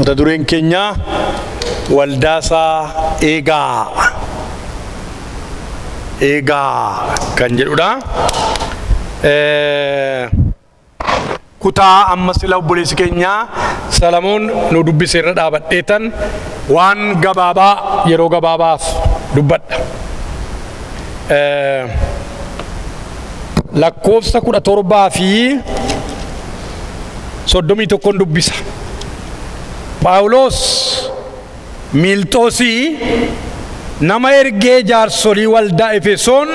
Mata dureen keenya waldaasaa eegaa. Eegaa kan jedhudha. Kutaa amma sila obboleessi keenya Salamoon nu dubbise irra dhaabadheetan waan gabaabaa yeroo gabaabaaf dubbadha. Lakkoofsa 17 fi 31 dubbisa. Phaawulos Miilxoosii nama ergee jaarsolii waldaa Efesoon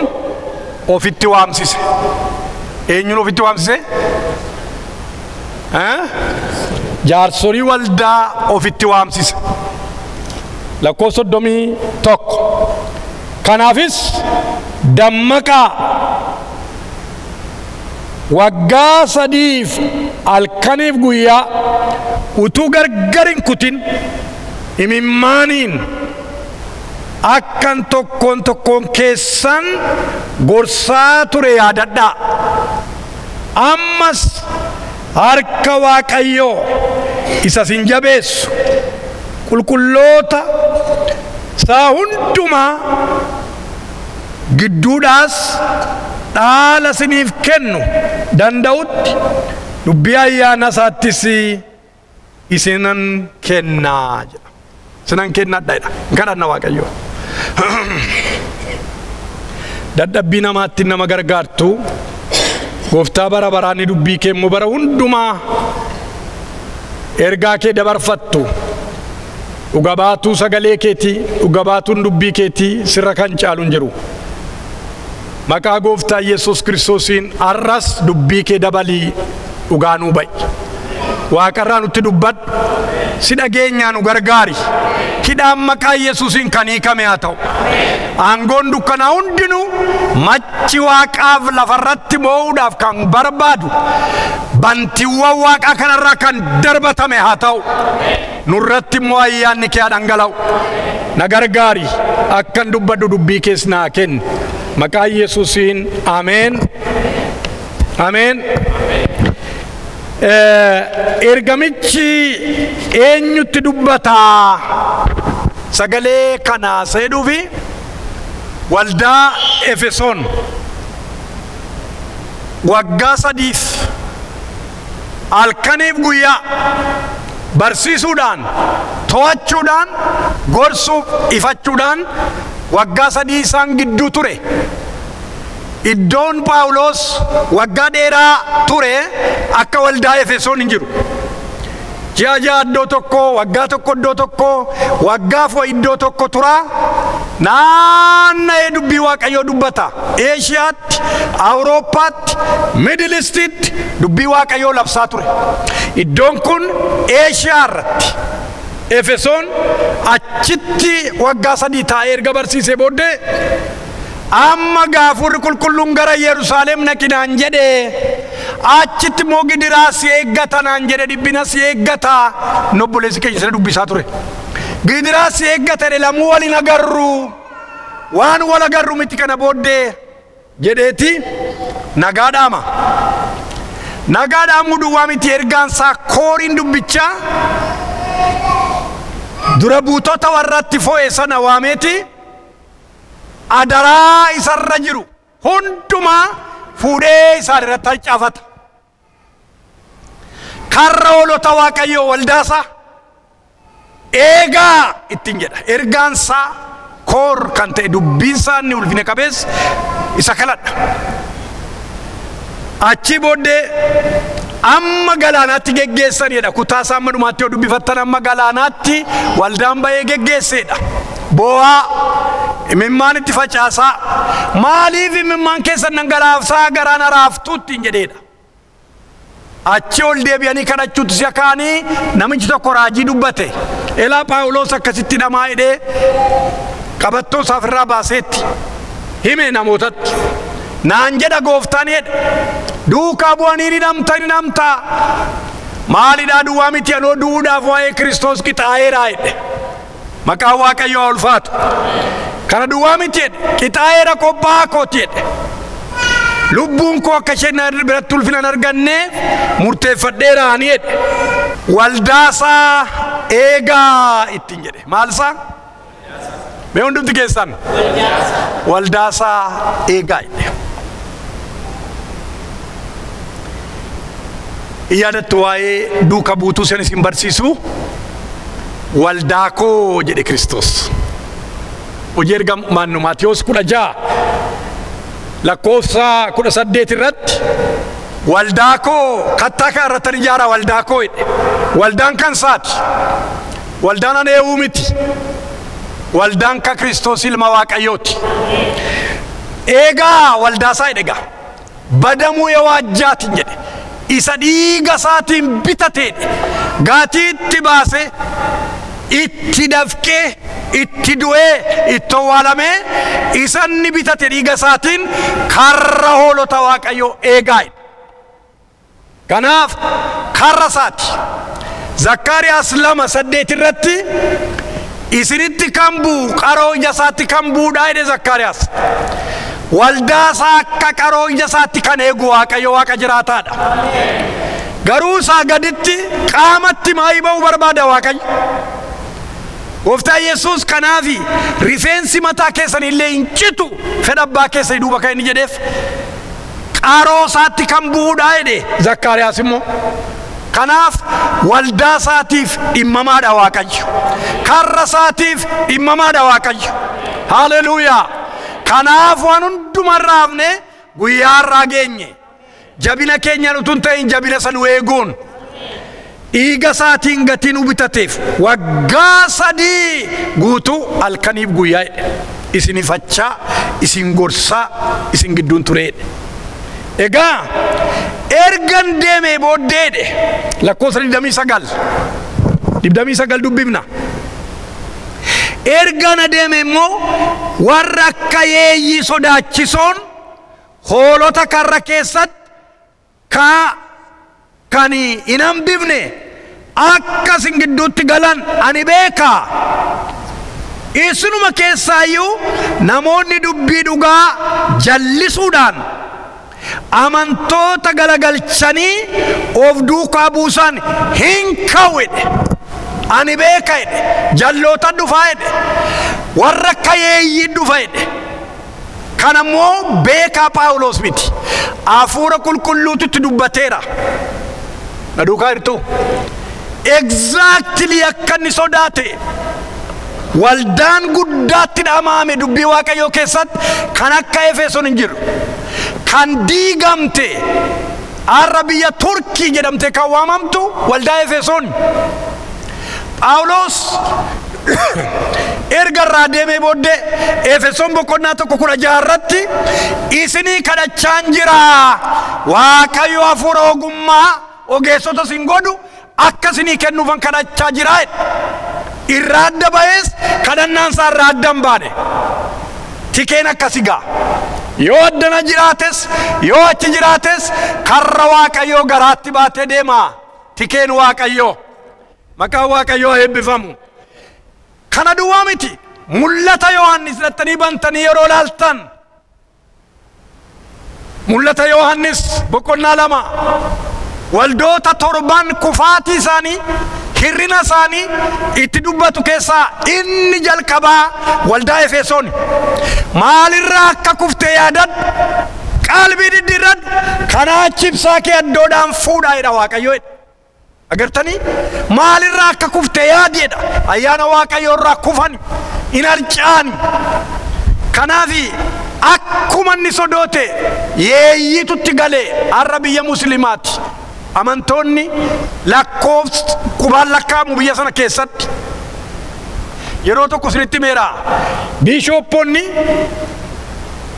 ofitti waamsise. Eenyuun ofitti waamsise? Jaarsolii waldaa ofitti waamsise. Lakkoofsa 31. Kanaafis dammaqaa waggaa 3 halkaniif guyyaa utuu gargar hin kutin imimmaaniin akkan tokkoon tokkoon keessan gorsaa ture yaadadhaa. Ammas harka Waaqayyoo isa sin jabeessu qulqulloota isaa hundumaa gidduudhaas dhaala siniif kennu danda'utti dubbii ayyaana isaattis isinan kennaa jedha. Isinan kennadha jedha. Hin kadhanna Waaqayyoo. Dadhabbii namaatti nama gargaartu gooftaa bara baraan ni dubbii kee immoo bara hundumaa ergaa kee dabarfattu dhuga baatuu sagalee keetii dhuga baatuun dubbii keetii sirra kan caalu hin jiru. Maqaa gooftaa Yesuus Kiristoosiin har'as dubbii kee dabalii dhugaa nuu ba'i. Waaqarraa nutti dubbadhu, si dhageenyaa nu gargaari. Hidhaan maqaa Yesuusiin kan hiikame haa ta'u. Aangoon dukkanaa hundinuu machi waaqaaf lafarratti moo'uudhaaf kan barbaadu bantiiwwan waaqaa kanarraa kan darbatame haa ta'u. Nurratti immoo ayyaanni kee haa dhangala'u. Na gargaari akkan dubbadhu dubbii kees naa kenni. Maqaa Yesuusiin ameen. Ameen. Ergamichi eenyutti dubbataa sagalee kana seedhuufi waldaa Efesoon waggaa 3 halkaniif guyyaa barsiisuudhaan to'achuudhaan gorsuuf ifachuudhaan waggaa 3 isaan gidduu ture. Iddoon Phaawulos waggaa dheeraa ture akka waldaa Efesoon hin jiru. Ji'a 6 iddoo tokko, waggaa 1 iddoo tokko, waggaa 4 iddoo tokko tura. Naanna'ee dubbii Waaqayyoo dubbata. Eeshiyaatti, Awurooppaatti, Middle Eastitti dubbii Waaqayyoo labsaa ture. Iddoon kun Eeshiyaa irratti. Efesoon achitti waggaa 3 taa'ee erga barsiisee booddee amma gaafurri qulqulluun gara Yerusaalem naqinaan jedhe achitti immoo gidiraa si eeggata naan jedhe dhibbina si eeggata. Obboleessi keenya sana dubbisaa ture. Gidiraa si eeggata jedhe lamuu waliin agarru waan wal agarru miti kana booddee jedheeti nagaa dhaama. Nagaa dhaamuu duwwaa miti ergaan isaa kooriin dubbichaa dura buutota warratti fo'e sana waameeti adaraa isarra jiru hundumaa fuudhee isaan irratti harcaafata. Karra hoolota Waaqayyoo waldaasaa eegaa ittiin jedha. Ergaan isaa koor kan ta'e dubbiin isaa inni ulfina qabeessa isa kaladha. Achi booddee amma galaanaatti geggeessanidha. Kutaa isaa amma dhumaatti yoo dubbifattan amma galaanaatti waldaan ba'ee geggeessedha. Boo'aa imimmaan itti facaasaa maaliif imimmaan keessan dhangalaafsaa garaan araaftuu ittiin jedheedha. Achi ol deebi'anii kadhachuutti si'a kaanii namichi tokko raajii dubbate. Elaa Phaawulos akkasitti dhamaa hidhee qabattoo isaa ofirraa baaseetti hime namootatti. Naan jedha gooftaan jedha. Duukaa bu'anii ni dhamta ni dhamta. Maalidhaa duwwaa miti anoo du'uudhaaf waa'ee Kiristoos qixaa'eeraa jedhe. Maqaan Waaqayyoo haa ulfaatu. Kana duwwaa miti jedhe qixaa'eera qophaa'aa kooti jedhe. Lubbuun koo akka isheen biratti ulfina hin arganneef murteeffadheera ani jedhe. Waldaasaa eegaa ittiin jedhe. Maal isaa? Mee hundumti keessan? Waldaa isaa eegaa jedhe. Yaadattu waa'ee duuka buutuu sen isin barsiisu waldaa koo jedhe Kiristoos. Hojii ergamaa Maatiyos 16 lakkoofsa 18 irratti waldaa koo kattaa kana irratti ijaara waldaa koo jedhe. Waldaan kan isaati. Waldaan an eewuu miti. Waldaan kan Kiristoos ilma Waaqayyooti. Eegaa waldaa isaa jedhe egaa. Badamuu የዋጃትን jedhe. Isa dhiiga isaatiin bitateedhe. Gaatii itti baasee itti dafqee itti du'ee itti owwaalamee isa inni bitate dhiiga isaatiin karra hoolota Waaqayyoo eegaa jedhe. Kanaaf karra isaati. Zakkaariyaas 2:8 irratti isinitti kan bu'u qaroo ija isaatti kan bu'uudha jedhe Zakkaariyaas. Waldaa isaa akka qaroo ija isaatti kan eegu Waaqayyo Waaqa jiraataadha. Garuu isaa gaditti qaamatti maayii ba'uu barbaada Waaqayyo. Gooftaa Yesuus kanaafi rifeensi mataa keessan illee hin citu fedha abbaa keessanii duuba kan inni jedheef qaroo isaatti kan bu'uudha jedhe Zakkaariyaas immoo. Kanaaf waldaa isaatiif dhimmamaadha Waaqayyo. Karra isaatiif dhimmamaadha Waaqayyo. Haleluuyaa. Kanaaf waan hundumarraa hafne guyyaa har'aa geenye. Jabina keenyaan utuu hin ta'in jabina san eeguun dhiiga isaatiin gatii nu bitateef waggaa 3 guutuu halkaniif guyyaa jedhe. Isin ifachaa, isin gorsaa, isin gidduun ture jedhe. Egaa ergan deemee booddee jedhe lakkoofsa 29 29 dubbifna. Ergan adeeme immoo warra akka yeeyyii sodaachisoon hoolota karra keessatti kan hin hambifne akka isin gidduutti galan ani beeka. Isinuma keessaayyuu namoonni dubbii dhugaa jallisuudhaan amantoota galagalchanii of duukaa buusan hin ka'u jedhe. Ani beeka jedhe. Jalloota dhufaa jedhe. Warra akka yeeyyii dhufa jedhe. Kan ammoo beekaa Phaawulos miti. Hafuura qulqulluutu itti dubbateera. Na duukaa jirtu? Exactly akka inni sodaate waldaan guddaatti dhamaame dubbii Waaqayyoo keessatti kan akka Efesoon hin jiru. Kan diigamte har'a biyya Turkii jedhamte kan waamamtu waldaa Efesoon. Phaawulos erga irraa deemee booddee Efesoon boqonnaa 1:16 irratti isinii kadhachaan jira. Waaqayyo hafuura ogummaa ogeessota isin godhu akka isinii kennuufan kadhachaa jira jedhe. Irraa adda ba'ees kadhannaan isaa irraa adda hin baane. Tikeen akkasi ga'a. Yoo addana jiraates yoo achi jiraates karra Waaqayyoo garaatti baatee deema. Tikeen Waaqayyoo. Maqaan Waaqayyoo eebbifamu. Kana duwwaa miti. Mul'ata Yohaannis dhattanii bantanii yeroo laaltan. Mul'ata Yohaannis boqonnaa 2 waldoota 7 kufaatii isaanii hirrina isaanii itti dubbatu keessaa inni jalqabaa waldaa Efesoon. Maalirraa akka kuftee yaadadhu, qalbii diddiirradhu, kanaa achi ibsaa kee addoodhaan fuudhaa jedha Waaqayyo jedhe. Agartanii maalirraa akka kuftee yaadi jedha. Ayyaana Waaqayyoo irraa kufani hin harcaani. Kanaafi akkuma inni sodoote yeeyyiitutti galee har'a biyya musliimaati. Amantoonni lakkoofsa qubaan lakkaa'amu biyya sana keessatti. Yeroo tokko isinitti meera. Biishooppoonni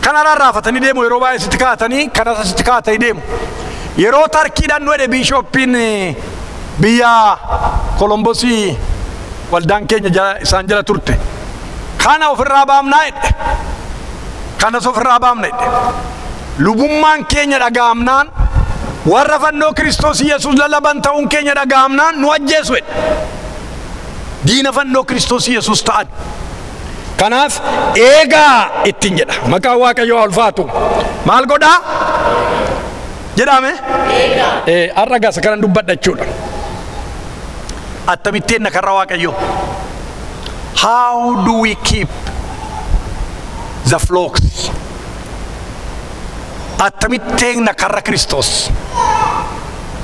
kan ararraafatanii deemu yeroo baay'ee sitti kaa'atanii kan asitti kaa'atanii deemu. Yeroo Tarkiidhaan nu jedhe biishooppiin biyya Kolombosii waldaan keenya isaan jala turte. Kana ofirraa baamnaa jedhe. Kanas ofirraa baamna jedhe. Lubummaan keenya dhaga'amnaan warra fannoo Kiristoos Yesuus lallaban ta'uun keenya dhaga'amnaan nu ajjeesu jedhe. Diina fannoo Kiristoos Yesuus ta'an. Kanaaf eegaa ittiin jedha. Maqaan Waaqayyoo haa ulfaatu. Maal godhaa? Jedhame? Har'a gasa kanan dubbadha jechuudha. Attamitti eenna karra Waaqayyoo? How do we keep the flocks? Attamitti eegna karra Kiristoos?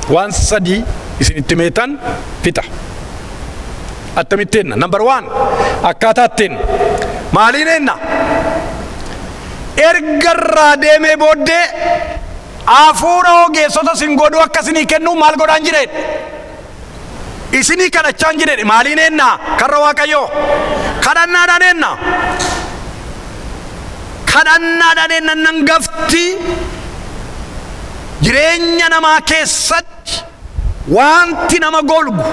Waan sadii isinitti meetan fixa. Attamitti eenna? Number 1, akkaataa ittiin maaliin eenna? Erga irraa deemee booddee hafuura ogeessota sin godhuu akka isinii kennu maal godhaan jireedha? Isinii kadhachaan jireedha. Maaliin eenna? Karra Waaqayyoo. Kadhannaadhaan eenna. Kadhannaadhaan eenna. Nangafti jireenya namaa keessatti wanti nama golgu,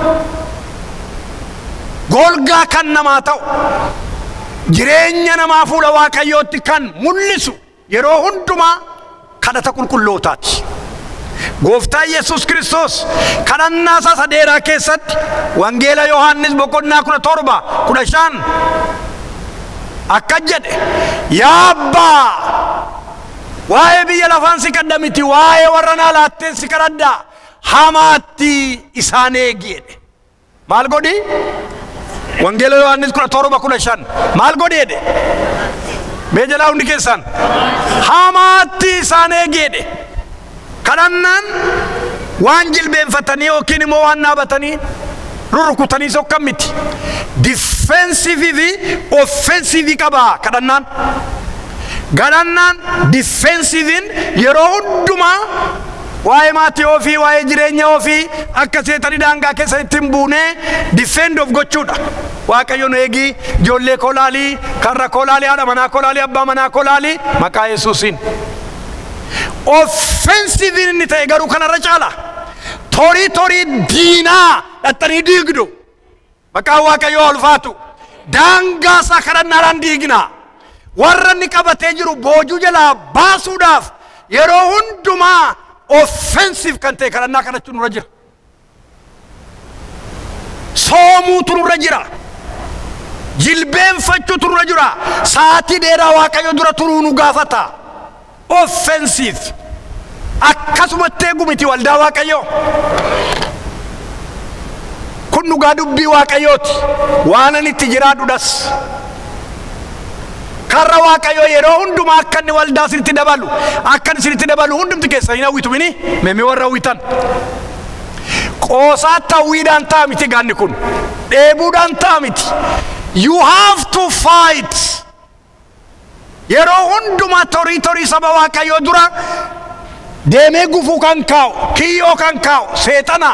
golgaa kan namaa ta'u, jireenya namaa fuula Waaqayyootti kan mul'isu yeroo hundumaa kadhata qulqullootaati. Gooftaa Yesuus Kiristoos kadhannaa isaa sadeeraa keessatti Wangeela Yohaannis boqonnaa 17 15 akka jedhe, yaa Abbaa, waa'ee biyya lafaan si kadha miti, waa'ee warra naa laatteen si kadhadha, hamaatti isaan eegi jedhe. Maal godhi? Wangeela Yohaannis 17 15 maal godhi jedhe? Mee jalaa hundi keessan hamaatti isaan eegi jedhe. Kadhannaan waan jilbeenfatanii yookiin immoo waan dhaabatanii rurrukutanii sokkan miti. Defensive fi offensive qaba kadhannaan. Kadhannaan defensiviin yeroo hundumaa waa'ee maatii ofii, waa'ee jireenya ofii akka seetanii daangaa keessa ittiin buunee defend of gochuudha. Waaqayyo nu eegi, ijoollee koo laalii, karra koo laalii, haadha manaa koo laalii, abbaa manaa koo laalii, maqaa Yesuusiin. Offensiviin inni ta'e garuu kanarra caala. Torii torii diinaa dhattanii diigdu. Maqaan Waaqayyoo ulfaatu. Daangaa isaa kadhannaadhaan diigna. Warra inni qabatee jiru boojuu jalaa baasuudhaaf yeroo hundumaa offensive kan ta'e kadhannaa kadhachuun nurra jira. Soomuutu nurra jira. Jilbeenfachuutu nurra jira. Sa'aatii dheeraa Waaqayyo dura turuu nu gaafata. Offensive. Akkasumatti eegu miti waldaa Waaqayyoo. Kun dhugaa dubbii Waaqayyooti. Waan ani itti jiraadhudhas. Karra Waaqayyoo yeroo hundumaa akka inni waldaa isinitti dabalu, akka inni isinitti dabalu hundumti keessa hin hawwitu mini? Meemee warra hawwitan. Qoosaatti hawwiidhaan ta'a miti gaanni kun. Dheebuudhaan ta'a miti. You have to fight. Yeroo hundumaa torii torii saba Waaqayyoo dura deemee gufuu kan kaa'u, kiyyoo kan kaa'u, seexana.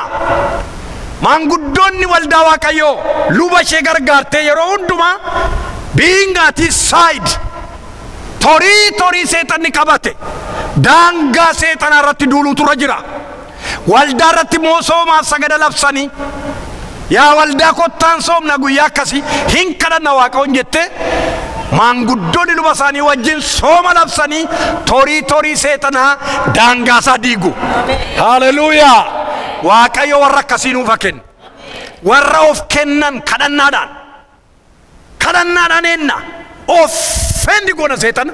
Maanguddoonni waldaa Waaqayyoo luba ishee gargaartee yeroo hundumaa being at his side, torii torii seexanni qabate daangaa seexanaa irratti duuluutu irra jira. Waldaa irratti immoo soomaaf sagada labsanii, yaa waldaa kottaan soomna guyyaa akkasii hin kadhanna Waaqayyoon jettee maanguddoonni luba isaanii wajjin sooma labsanii torii torii seexanaa daangaa isaa diigu. Haleluuyaa! Waaqayyo warra akkasii nuuf haa kennu. Warra of kennan kadhannaadhaan. Kadhannaadhaan eenna. Offend goona seexana.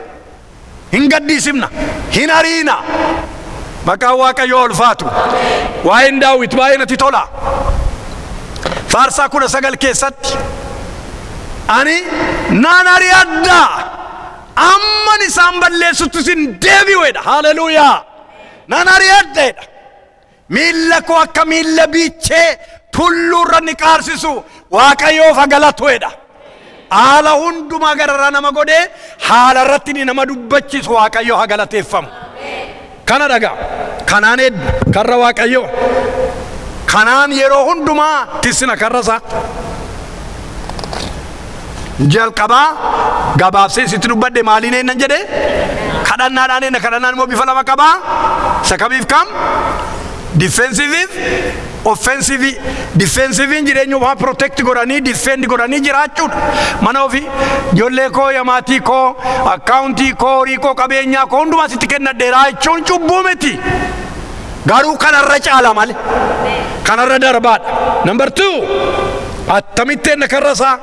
Hin gaddiisifna. Hin ariina. Maqaan Waaqayyoo ulfaatu. Waa'een Daawit baay'ee natti tola. Faarsaa 19 keessatti ani naan ari'adha, amman isaan balleessutti isin deebi'uedha. Haleluuyaa! Naan ari'adheedha. Miilla koo akka miilla biichee tulluurra ni qaarsisu Waaqayyoof haa galatuedha. Haala hundumaa gararraa nama godhee haala irratti ni nama dubbachiisu Waaqayyo haa galateeffamu. Kana dhagaa. Kanaan eeddu karra Waaqayyoo. Kanaan yeroo hundumaa tissina karra isaa. Jalqabaa gabaabsee sitti dubbadhe maaliin eennan jedhe? Kadhannaadhaan eenna. Kadhannaan immoo bifa lama qabaa. Isa kamiif kam? Defensive, offensive. Defensive jireenya ofaa protect godhanii defend godhanii jiraachuudha. Mana ofii, ijoollee koo, yamaatii koo, akkaawuntii koo, horii koo, qabeenyaa koo hundumaa sitti kennadheeraa jechuun cubbuu miti. Garuu kanarra caala malee. Kanarra darbaadha. Number 2, attamitti eenna karra isaa?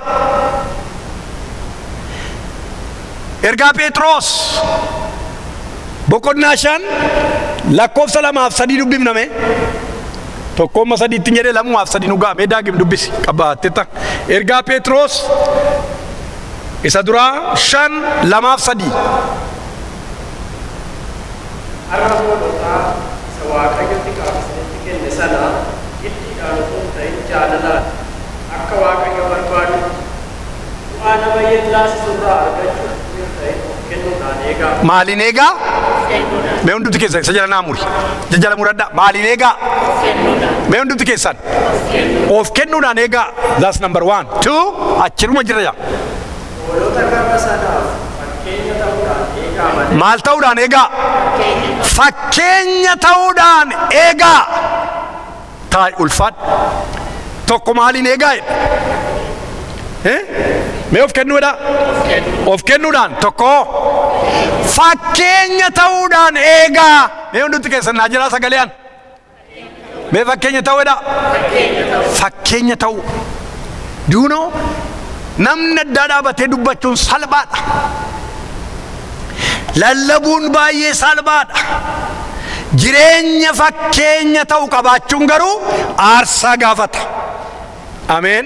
Ergaa Phexros boqonnaa 5 lakkoofsa 2 fi 3 dubbifname. Tokkomma sadiitti jedhee lamumaaf sadi nu ga'a. Mee daagim dubbisi qabaattetta. Ergaa Phexros isa duraa 5 2 3. Har'a hoolotaa isa Waaqayyotti qaabsinitti kenne sana giddiidhaan otoo hin ta'in jaalalaan akka Waaqayyo barbaadutti bu'aa nama yeellaasisurraa argachuuf hin ta'in of kennuudhaan eegaa. Maaliin eegaa? Mee hundumti keessan isa jala naa muri. Jala muradhaa. Maaliin eegaa? Mee hundumti keessan? Of kennuudhaan eegaa. That's number 1. 2 achiruma jira yaa. Hoolota karra sanaaf fakkeenya ta'uudhaan eegaa malee. Maal ta'uudhaan eegaa? Fakkeenya ta'uudhaan eegaa. Taa'i ulfaadhu. Tokko maaliin eegaa jedha? Mee of kennuudha? Of kennuudhaan tokko. Fakkeenya ta'uudhaan eegaa. Mee hundumti keessan naa jiraa sagaleen? Mee fakkeenya ta'uudha? Fakkeenya ta'uu. Do you know? Namni addaa dhaabatee dubbachuun salphaadha. Lallabuun baay'ee salphaadha. Jireenya fakkeenya ta'u qabaachuun garuu aarsaa gaafata. Ameen.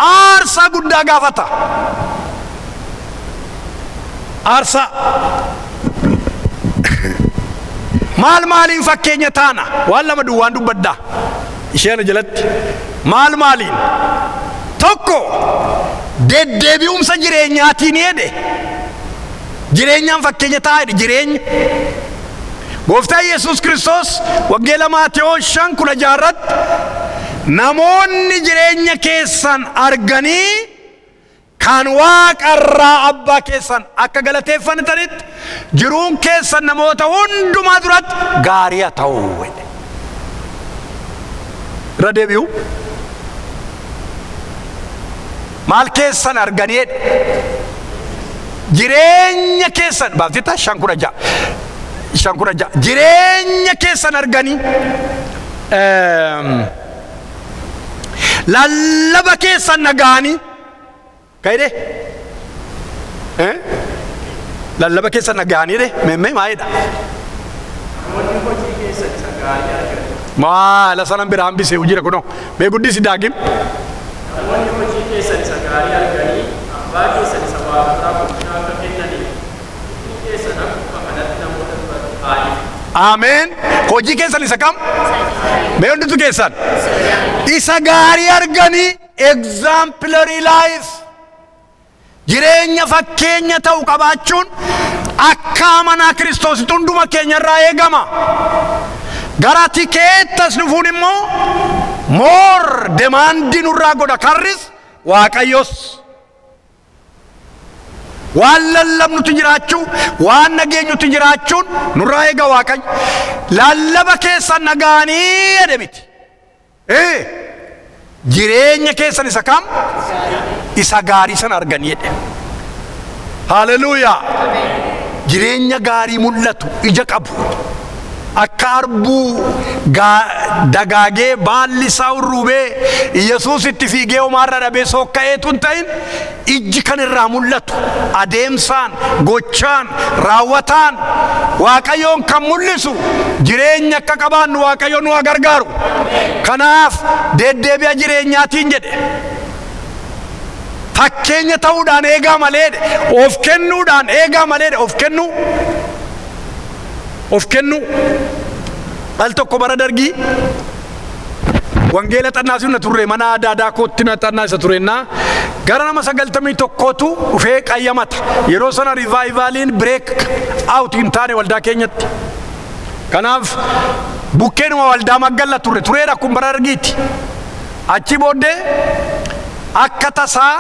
Aarsaa guddaa gaafata. Aarsaa. Maal maaliin fakkeenya taana? Waan lama duwwaan dubbaddaa. Isheen jalatti. Maal maaliin? Tokko deddeebi'umsa jireenyaatiin jedhe. Jireenyaan fakkeenya ta'a jedhe jireenya. Gooftaa Yesuus Kiristoos Wangeela Maatewos 5:16 irratti namoonni jireenya keessan arganii kan waaqarraa abbaa keessan akka galateeffatanitti jiruun keessan namoota hundumaa duratti gaarii haa ta'u jedhe. Irra deebi'u. Maal keessan arganii jedhe? Jireenya keessan baaftetta 5:16. 5:16. Jireenya keessan arganii lallaba keessan nagaanii ka'ee lallaba keessan nagaanii de meemmee maayidha. Namoonni hojii keessan isa gaarii arganii. Maala sanan biraa hambisee hojii kunoo mee guddisi daagim. Namoonni hojii keessan isa gaarii arganii abbaa keessan isa waaqarraa ulfina akka kennaniif ifni keessan akkuma kanatti namoota duratti haa ifu. Ameen. Hojii keessan isa kam? Mee hundumtu keessan? Isa gaarii arganii exemplary life. Jireenya fakkeenya ta'u qabaachuun akka amanaa Kiristoositti hunduma keenya irraa eegama. Gara tikeettas dhufuun immoo more demandii nurraa godha. Karris Waaqayyos. Waan lallabnutti jiraachuu, waan nageenyutti jiraachuun nurraa eega Waaqayyo. Lallaba keessan nagaanii jedhe miti. Jireenya keessan isa kam? Isa gaarii sana arganii jedhe. Haleluuyaa. Jireenya gaarii mul'atu ija qabu. Akka arbuu dagaagee baalli isaa urruubee Yesuus itti fiigee homaarra dhabee sokka'eetu hin ta'in ijji kan irraa mul'atu adeemsaan, gochaan, raawwataan Waaqayyoon kan mul'isu jireenya akka qabaannu Waaqayyoon nu haa gargaaru. Kanaaf deddeebi'a jireenyaatiin jedhe. Fakkeenya ta'uudhaan eegaa malee of kennuudhaan eegaa malee of kennuu. Of kennuu. Al tokko bara dargii wangeela xannaa na turre mana aadaa aadaa kootti na xannaa isa turennaa gara nama 91tu dhufee qayyamata. Yeroo sana rivaayivaliin break out hin taane waldaa keenyatti. Kanaaf bukkeenuma waldaa maggalla turre tureera kun bara dargiiti. Achi booddee akka tasaa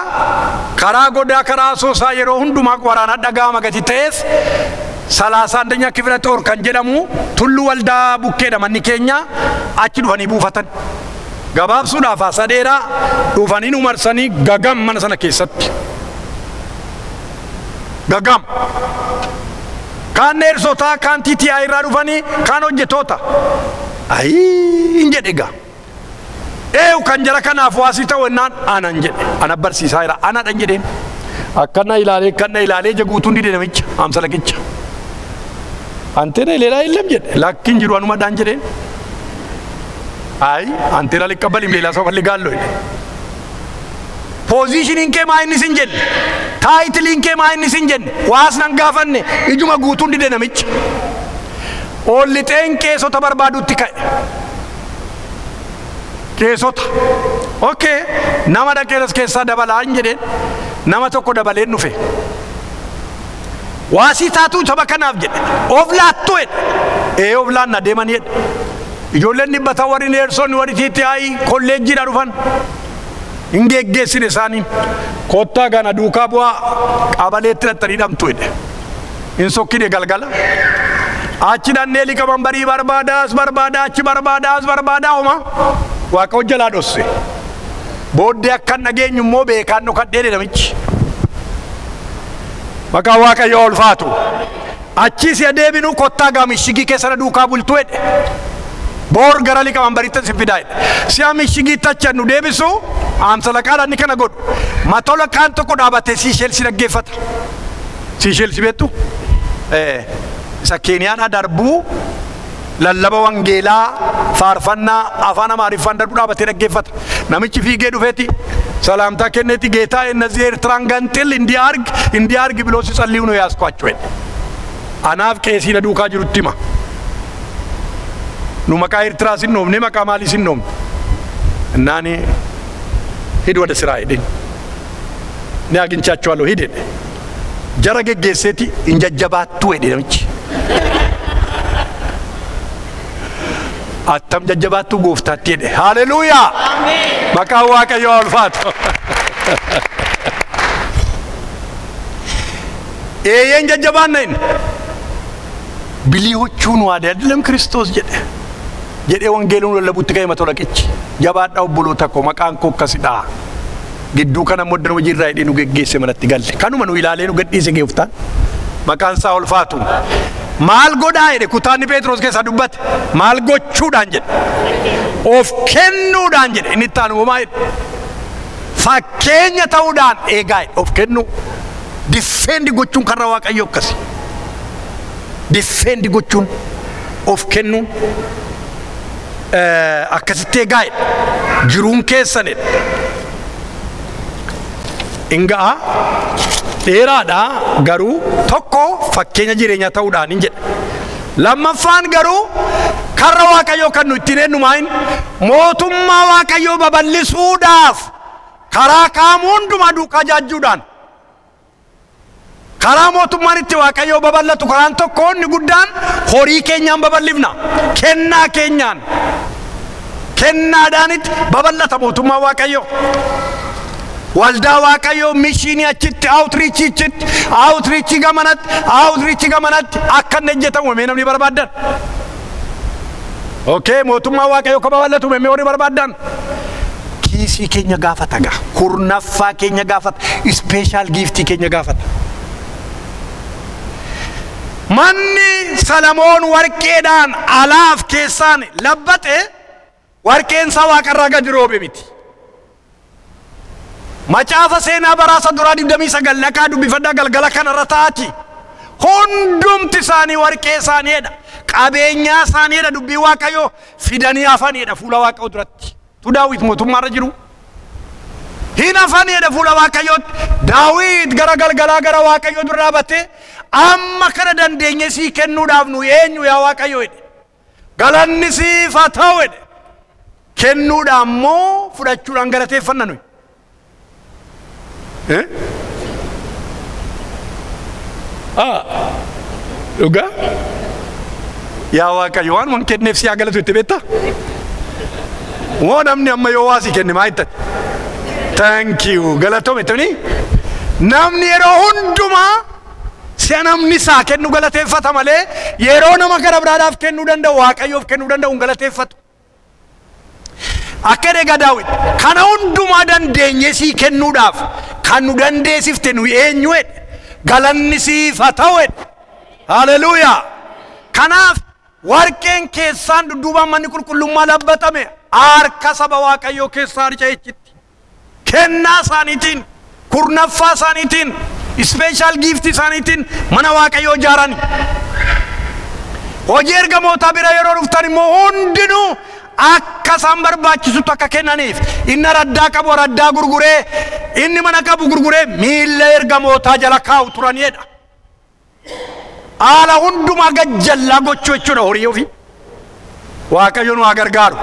karaa godaa karaa asoosaa yeroo hundumaa waraana dhaga'ama gati ta'eef 31ኛ ክፍለ ጦር kan jedhamu tulluu waldaa bukkeedha manni keenya achi dhufanii buufatan. Gabaabsuudhaaf haasaa dheeraa dhufanii nu marsanii gagam mana sana keessatti. Gagam. Kaan neersotaa kaan TTI irraa dhufanii kaan hojjetoota. Ayii hin jedhe egaa. Eeyu kan jara kanaaf waasii ta'u ennaan anan jedhe. Ana barsiisaa jira anadhan jedheen. Akkana ilaalee akkana ilaalee ija guutuun dide namicha amsa laqicha. Antena ሌላ የለም jedhe lakkin jiru anumadhaan jedheen. አይ አንቴን አልቀበልም ሌላ ሰው ፈልጋለሁ ይላል። Positioniin kee maa inni sin jenne, titleiin kee maa inni sin jenne, waas nan gaafanne, ijuma guutuun dide namichi. Ol lixeen qeesota barbaadutti ka'e. Qeesota. Okay, nama dhaqeeras keessaa dabalaa hin jedheen, nama tokko dabaleen dhufe. Waasii taatuu saba kanaaf jedhe, of laattu jedhe. Ee of laanna deemanii jedhe. Ijoolleen dhibbata warri neersonni warri TTI kolleejjiidhaa dhufan. Hin geggeessine isaaniin. Kottaa gana duukaa bu'aa qabaleetti dhattanii dhamtu jedhe. Hin sokkine galgala. Achi dhannee liqamanbarii barbaadaa as barbaadaa achi barbaadaa as barbaadaa homa. Waaqa hojjalaa dhosse. Booddee akkan dhageenyu immoo beekaan dhokadhee namichi. Maqaan Waaqayyoo ulfaatu. Achi si adeeminu kottaa gaa mishigii keessa duukaa bultu jedhe. Boor gara liqamanbariitti si fidaa jedhe. Si'a mishigiitti achi nu deebisu amsalaqaadhaan ni kana godhu. Matolaqaan tokko dhaabatee Siisheelsi dhaggeeffata. Siisheelsi beektu? Isa Keeniyaadhaa darbuu lallaba wangeelaa faarfannaa afaan Amaariffaan darbuu dhaabatee dhaggeeffata. Namichi fiigee dhufeeti ሰላምታ kenneeti ጌታ እነዚህ ኤርትራን ገንጥል እንዲያርግ እንዲያርግ ብሎ ሲጸልዩ ነው ያስኳቸው jedhe. Anaaf qeesii na duukaa jirutti hima. Nu maqaa Eertiraa sin dhoofne, maqaa maalii sin dhoofne. Innaani ሂድ ወደ ስራ ሂድ እኔ አግኝቻቸዋለሁ ሂድ jedhe. Jara geggeesseeti hin jajjabaattu jedhe namichi. Attam jajjabaattu gooftaatti jedhe. Haleluuyaa! Maqaan Waaqayyoo haa ulfaatu. Eeyyeen jajjabaanna inni. ብልሆቹን ዋደ አይደለም ክርስቶስ jedhe. Jedhee wangeeluun lallabuutti ka'e matolaqichi. Jabaadhaa obboloota koo maqaan koo akkasidha. Gidduu kana immoo iddoo hojiirraa hidhee nu geggeesse manatti galle. Kanuma nu ilaalee nu gadhiise gooftaan. Maqaan isaa ulfaatu. Maal godhaa jedhe kutaanni Phexros keessaa dubbate. Maal gochuudhaan jedhe. Of kennuudhaan jedhe. Inni itti aanu homaa jedhe. Fakkeenya ta'uudhaan eegaa jedhe. Of kennuu. Defend gochuun karra Waaqayyoo akkasi. Defend gochuun of kennuun akkasitti eegaa jedhe. Jiruun keessan jedhe. Inga'a dheeraadha garuu tokko fakkeenya jireenyaa ta'uudhaan hin jedhe. Lammaffaan garuu karra Waaqayyoo kan nu ittiin eenyu maayin mootummaa Waaqayyoo babal'isuudhaaf karaa kaamu hundumaa duukaa jaajjuudhaan karaa mootummaan itti Waaqayyoo babal'atu karaan tokko inni guddaan horii keenyaan babal'ifna, kennaa keenyaan kennaadhaanitti babal'ata mootummaa Waaqayyoo. Waldaa Waaqayyoo mishiinii achitti, outreachii achitti, outreachii gamanatti, outreachii gamanatti akka inni hojjetamu mee namni barbaaddan. Okay, mootummaa Waaqayyoo akka babal'atu mee warri barbaaddan. Kiisii keenya gaafata gaa, kurnaffaa keenya gaafata, special giftii keenya gaafata. Manni Salamoon warqeedhaan alaaf keessaan labbate warqeen isaa waaqarraa gadi roobe miti. Macaafa seenaa baraasa duraa 29 dhaqaa dubbifadhaa galgala kanarra taati. Hundumti isaanii warqee isaaniidha. Qabeenyaa isaaniidha dubbii Waaqayyoo fidanii hafaniidha fuula Waaqayyoo duratti. Tu Daawit mootummaarra jiru. Hin hafaniidha fuula Waaqayyootti. Daawit gara galgalaa gara Waaqayyoo dura dhaabatee amma kana dandeenye sii kennuudhaaf nu eenyu yaa Waaqayyoo jedhe. Galanni siif haa ta'u jedhe. Kennuudhaan immoo fudhachuudhaan galateeffanna nuyi. Dhugaa? Yaa Waaqayyo waan waan kenneef si haa galatu itti beektaa? Moo namni amma yoo waa si kenne maa jettan? Thank you. Galatoome jettanii? Namni yeroo hundumaa si'a namni isaa kennu galateeffata malee yeroo nama gara biraadhaaf kennuu danda'u Waaqayyoof kennuu danda'u hin galateeffatu. Akka egaa Daawit kana hundumaa dandeenye sii kennuudhaaf kan nu dandeessifte nu eenyu jedhe. Galanni siif haa ta'u jedhe. Haleluuyaa. Kanaaf warqeen keessaan dudduubaan manni qulqullummaa labbatame harka saba Waaqayyoo keessaa harca'echitti. Kennaa isaaniitiin, kurnaffaa isaaniitiin, special giftii isaaniitiin mana Waaqayyoo ijaarani. Hojii ergamootaa bira yeroo dhuftan immoo hundinuu akka isaan barbaachisutti akka kennaniif inni raddaa qabu raddaa gurguree inni mana qabu gurguree miilla ergamootaa jala kaa'u turanidha. Haala hundumaa gajjallaa gochuu jechuudha horii ofii. Waaqayyo nu haa gargaaru.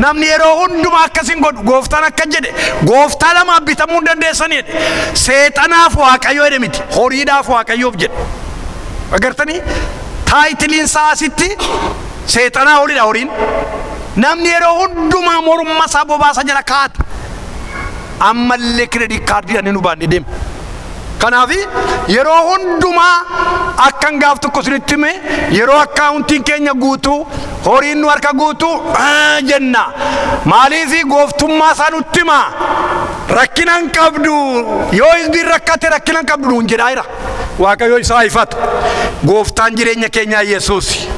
Namni yeroo hundumaa akkasin godhu gooftaan akka jedhe gooftaa lamaaf bitamuu hin dandeessanidha. Seexanaaf Waaqayyo jedhe miti horiidhaaf Waaqayyoof jedhe. Agartanii taayitiliin isaa asitti seexanaa olidha horiin. Namni yeroo hundumaa morma isaa bobaasa jala kaa'ata. Ammallee kireedit kaardiidhaan nu baanne deema. Kanaaf yeroo hundumaa akkan gaaf tokko isinitti hime yeroo akkaawuntiin keenya guutuu horiin nu harka guutuu jenna. Maaliif gooftummaa isaa nutti hima? Rakkina hin qabdu yoo hizbiin rakkate rakkina hin qabdu nuun jedhaa jira. Waaqayyo isaa ifatu. Gooftaan jireenya keenyaa Yesuus.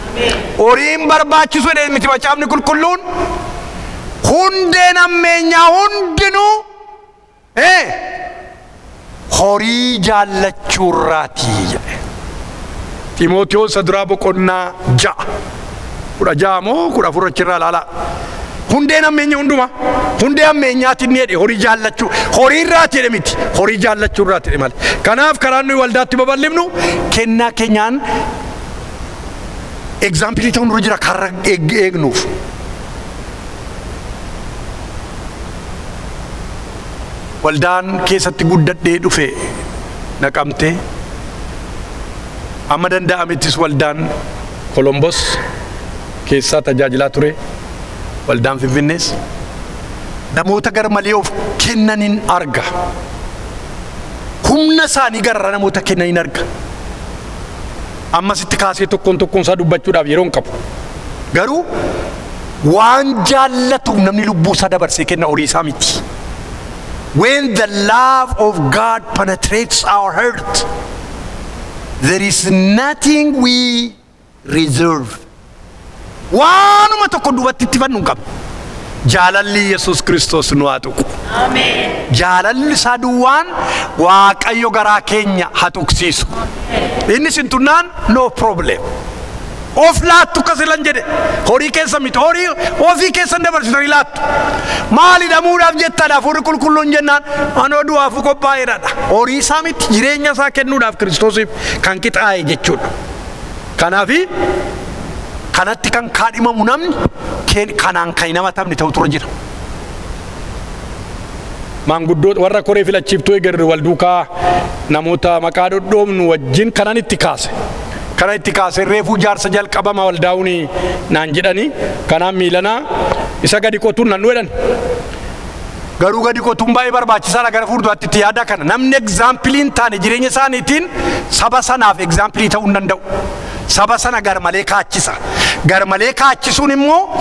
Horiin barbaachisu jedhee miti macaafni qulqulluun hundeen ammeenyaa hundinuu horii jaallachuurraatii jedhe. Ximootiyoos isa duraa boqonnaa 6 16 moo 14 achirraa ilaalaa. Hundeen ammeenya hundumaa hundee ammeenyaatiin ni jedhe horii jaallachuu horiirraati jedhe miti horii jaallachuurraati jedhe malee. Kanaaf karaan nuyi waldaatti babal'ifnu kennaa keenyaan egzaampilii ta'uun dura jira karra eegnuuf. Waldaan keessatti guddadhee dhufe naqamtee amma danda'amettis waldaan Kolombos keessaa tajaajilaa ture waldaan Finfinnees namoota garmalee of kennaniin arga. Humna isaanii garra namoota kennaniin arga. Ammasitti kaasee tokkoon tokkoon isaa dubbachuudhaaf yeroo hin qabu. Garuu waan jaallatuuf namni lubbuu isaa dabarsee kenna horii isaa miti. When the love of God penetrates our heart, there is nothing we reserve. Waanuma tokko duubatti itti fannu hin qabnu. Jaalalli Yesuus Kiristoos nu haa tuqu. Jaalalli isaa duwwaan Waaqayyo garaa keenya haa tuqsiisu. Inni sin tunnaan no problem. Of laattu kasilan jedhe horii keessa miti horii ofii keessan dabarsitanii laattu. Maal hidhamuudhaaf jettaadha hafuurri qulqulluun jennaan anoo du'aafuu qophaa'eedha. Horii isaa miti jireenya isaa kennuudhaaf Kiristoosiif kan qixaa'e jechuudha. Kanaafi kanatti kan kaadhimamu namni kanaan kan hin hamatamne ta'u tura jira. Maanguddoo warra koree filachiiftuu eegarre wal duukaa namoota maqaa dhodhoomnu wajjin kanan itti kaase. Kana itti kaase reefuu jaarsa jalqabama waldaa'uun naan jedhani kanaan miilanaa isa gadi qotuun nan jedhan. Garuu gadi qotuun baay'ee barbaachisaadha gara fuulduraatti itti yaada kana. Namni egzaampilii hin taane jireenya isaaniitiin saba sanaaf egzaampilii ta'uu hin danda'u. Saba sana garmalee kaachisa. Garmalee kaachisuun immoo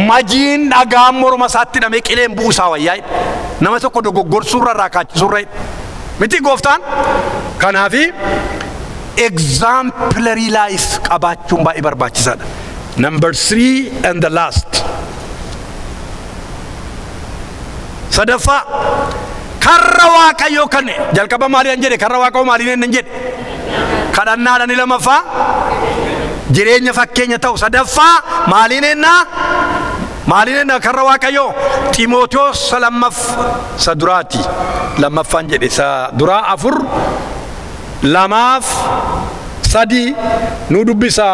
majiin dhagaan morma isaatti hidhamee qileen bu'uusaa wayyaa'idha. Nama tokko dogoggorsuurra irraa kaachisuurra miti gooftaan. Kanaafi exemplary life qabaachuun baay'ee barbaachisaadha. Number 3 and the last. Sadaffaa karra Waaqayyoo kan jalqaba maaliin jedhe karra Waaqayyoo maaliin hin jedhe kadhannaadhaan lamaffaa jireenya fakkeenya ta'u sadaffaa maaliin ennaa maaliin ennaa karra Waaqayyoo Ximootiyoos lammaffaa isa duraati lammaffaan jedhe isa duraa 4 2 3 nu dubbisa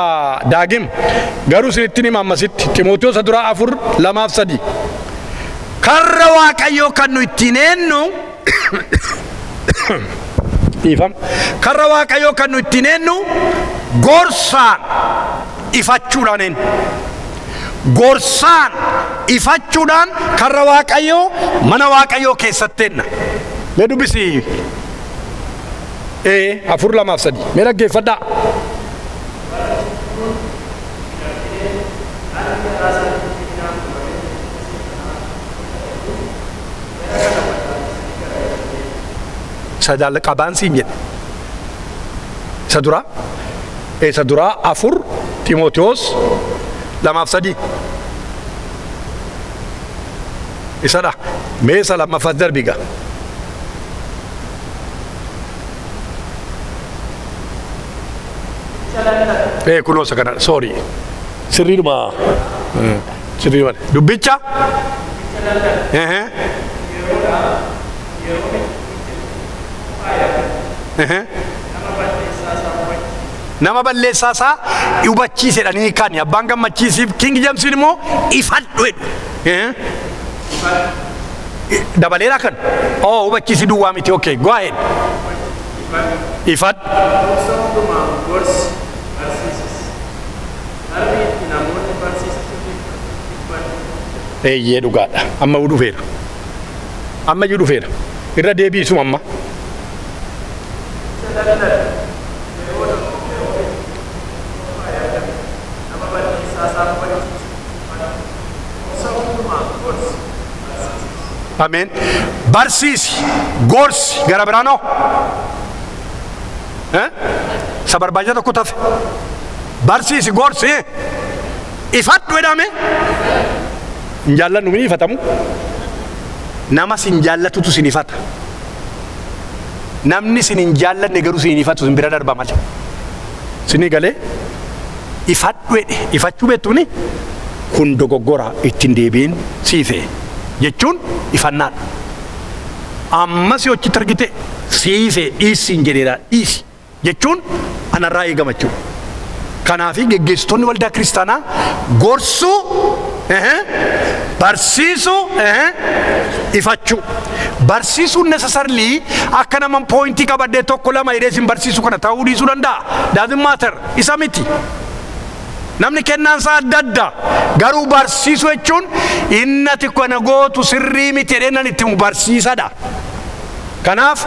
daagim garuu isinitti hima ammasitti Ximootiyoos duraa 4 2 3 karra Waaqayyoo kan nu ittiin eennu ifam karra Waaqayyoo kan nu ittiin eennu gorsaan ifachuudhaan eenyu gorsaan ifachuudhaan karra Waaqayyoo mana Waaqayyoo keessatti eenna. Mee dubbisi 4 2 3 mee dhaggeeffadhaa. Qabaan siin jedhe isa duraa isa duraa 4 Ximootiyoos 2 3 isadha mee isa lammaffaatti darbiga. Kunoo isa kana sorry sirriidhuma Dubbicha? Nama balleessaa isaa hubachiisedhanii kan abbaan gammachiisiif King Jamesin immoo ifadhu jedhu. Dabaleera kan? Oh, hubachiisi duwwaa miti. Okay, go ahead. Ifadhu. Gorsa hundumaan gorsi barsiisis. Harri itti namoonni barsiisutti dhibbatu. Eeyyee dhugaadha. Amma dhufeera. Amma iyyuu dhufeera. Irra deebiisu amma. Nama balleessaa isaa hubachiisi. Gorsa hundumaan gorsi barsiisis. Ameen. Barsiisi, gorsi gara biraanoo. Isa barbaachisaa tokko tafe. Barsiisi, gorsi. Ifadhu jedhame. Hin jaallannu ni ifatamu. Nama sin jaallatutu sin ifata. Namni sin hin jaallanne garuu sin ifatu sin bira darba malee. Sinii galee ifadhu jedhe ifachuu beektuuni kun dogoggora ittiin deebiin siifee jechuun ifannaadha. Ammas yoo achitti argite siifee dhiisiin jedheera dhiisi jechuun anarraa eegama jechuudha. Kanaafi geggeessitoonni waldaa kiristaanaa gorsuu, barsiisuu, ifachuu. Barsiisuun necessarily akka nama poointii qabadhee tokko lama jedhee isin barsiisuu kana ta'uu dhiisuu danda'a. Doesn't matter. Isa miti. Namni kennaan isaa adda adda. Garuu barsiisuu jechuun inni ati kana gootu sirrii miti jedhee nan itti himu barsiisadha. Kanaaf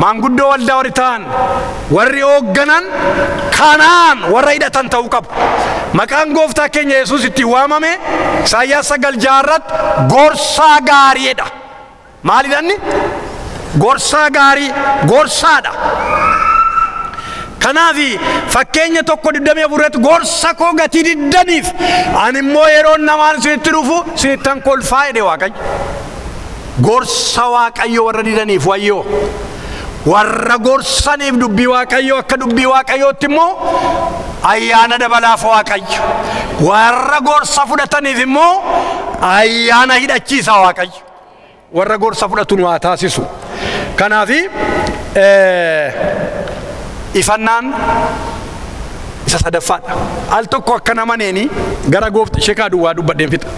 maanguddoo waldaa warri ta'an warri hoogganan kanaan warra hidhatan ta'uu qabu. Maqaan gooftaa keenya Yesuus ittiin waamame Isaayyaas 9:6 irratti gorsaa gaariidha. Maalidha inni? Gorsaa gaarii, gorsaadha. Kanaaf fakkeenya 1:24 irratti gorsa koo gatii diddaniif ani immoo yeroo namaan isinitti dhufu isinittan kolfaa jedhe Waaqayyo. Gorsa Waaqayyo warra didaniif wayyoo. Warra gorsaniif dubbii Waaqayyo akka dubbii Waaqayyootti immoo ayyaana dabalaaf Waaqayyo. Warra gorsa fudhataniif immoo ayyaana hidhachiisa Waaqayyo. Warra gorsa fudhatu nu haa taasisu. Kanaaf ifannaan isa sadaffaadha. Al tokko akka nama neeni gara gooftaa sheekaa duwwaa dubbadheen fixa.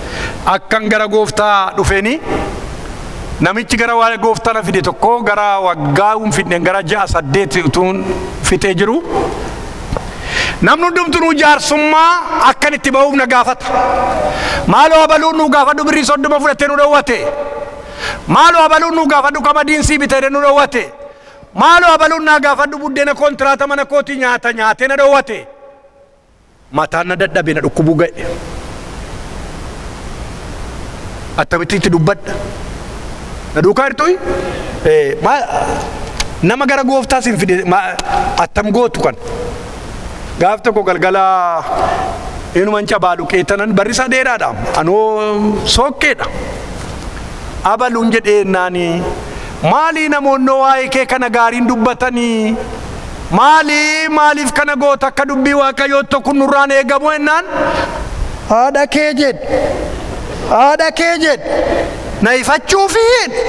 Akkan gara gooftaa dhufeeni namichi gara waa gooftaa na fide tokko gara waggaa hin fidneen gara 6 8 utuun fixee jiru. Namni hundumtuu jaarsummaa akkan itti ba'uuf na gaafata. Maaloo abaluun nu gaafadhu birrii 30 fudhatee nu dhowwate. Maaloo abaluun nu gaafadhu qamadiin sii bitee nu dhowwate. Maaloo abaluun na gaafadhu buddeena kontiraata mana kootii nyaata nyaatee na dhowwate. Mataan na dadhabee na dhukkubuu ga'e. Attamitti itti dubbadha. Na duukaa jirtuyi? Nama gara gooftaa siin fide attam gootu kan. Gaaf tokko galgala inuman cabaa dhuqeetanan barri isaa dheeraadha. Anoo sookkeedha. Abaluun jedhee naani maalii namoonni waa'ee kee kana gaariin dubbatanii maalii maaliif kana goota akka dubbii Waaqayyootti kun nurraan eegamu jennaan haadha kee jedhe haadha kee jedhe na ifachuufi jedhe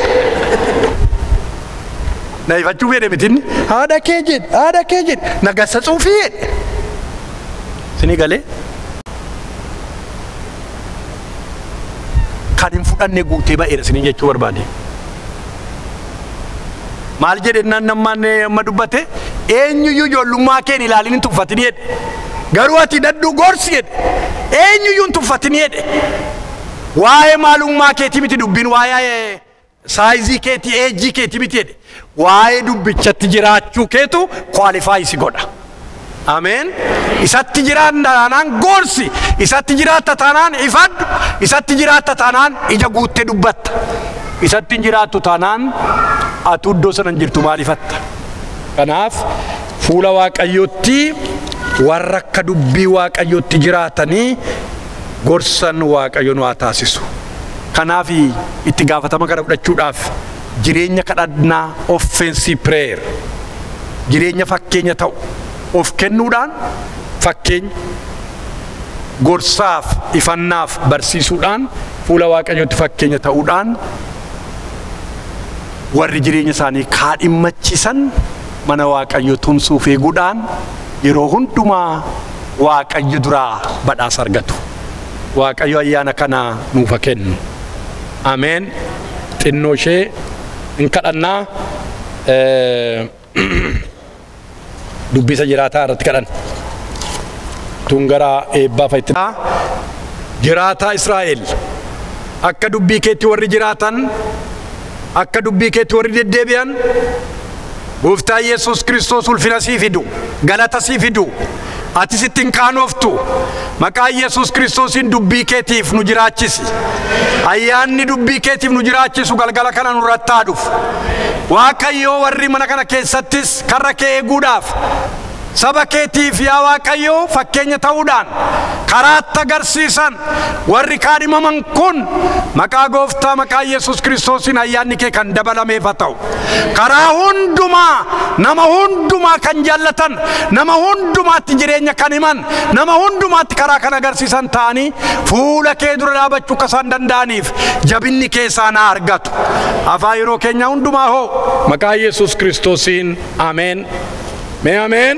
na ifachuu fedhe mitinni haadha kee jedhe haadha kee jedhe na gassacuufi jedhe sinii galee kan hin fudhanne guutee ba'eera siniin jechuu barbaade. Maal jedhe nammaan amma dubbate eenyuyyuu ijoollummaa keen ilaalin hin tuffatin jedhe. Garuu ati dadhuu gorsi jedhe. Eenyuyyuu hin tuffatin jedhe. Waa'ee maalummaa keetii miti dubbiin waa'ee saayizii keetii eejjii keetii miti jedhe. Waa'ee dubbichatti jiraachuu keetu kwaalifaayi si godha. Ameen. Isatti jiraanna taanaan gorsi, isatti jiraatta taanaan ifadhu, isatti jiraatta taanaan ija guuttee dubbatta. Isatti hin jiraattu taanaan ati iddoo sana hin jirtu maal ifatta? Kanaaf fuula Waaqayyootti warra akka dubbii Waaqayyootti jiraatanii gorsan Waaqayyo nu haa taasisu. Kanaaf itti gaafatama kana fudhachuudhaaf jireenya kadhannaa offensive prayer jireenya fakkeenya ta'u of kennuudhaan fakkeenya Gorsaaf, ifannaaf, barsiisuudhaan, fuula Waaqayyootti fakkeenya ta'uudhaan warri jireenya isaanii kaadhimmachiisan mana Waaqayyoo tumsuuf eeguudhaan yeroo hundumaa Waaqayyo duraa badhaasa argatu. Waaqayyo ayyaana kana nuuf haa kennu. Ameen. Xinnoo ishee hin kadhannaa, dubbisa jiraataa irratti kadhan. Tun gara eebbaa fa'itti. Jiraataa Israa'el, akka dubbii keetti warri jiraatan, akka dubbii keetti warri deddeebi'an, Gooftaa Yesuus Kiristoos ulfina sii fidu, galata sii fidu, atis ittiin qaanoftu. Maqaa Yesuus Kiristoosiin dubbii keetiif nu jiraachisi. Ayyaanni dubbii keetiif nu jiraachisu galgala kana nurratti haa dhufu. Waaqayyoo, warri mana kana keessattis karra kee eeguudhaaf, saba keetiif yaa Waaqayyoo fakkeenya ta'uudhaan karaatti agarsiisan, warri kaadhimaman kun maqaa Gooftaa, maqaa Yesuus Kiristoosiin ayyaanni kee kan dabalameef haa ta'u. Karaa hundumaa nama hundumaa kan jaallatan, nama hundumaatti jireenya kan himan, nama hundumaatti karaa kan agarsiisan ta'anii fuula kee dura dhaabachuu akka isaan danda'aniif jabinni kee isaan haa argatu. Afaan yeroo keenya hundumaa hoo maqaa Yesuus Kiristoosiin, ameen. Mee ameen.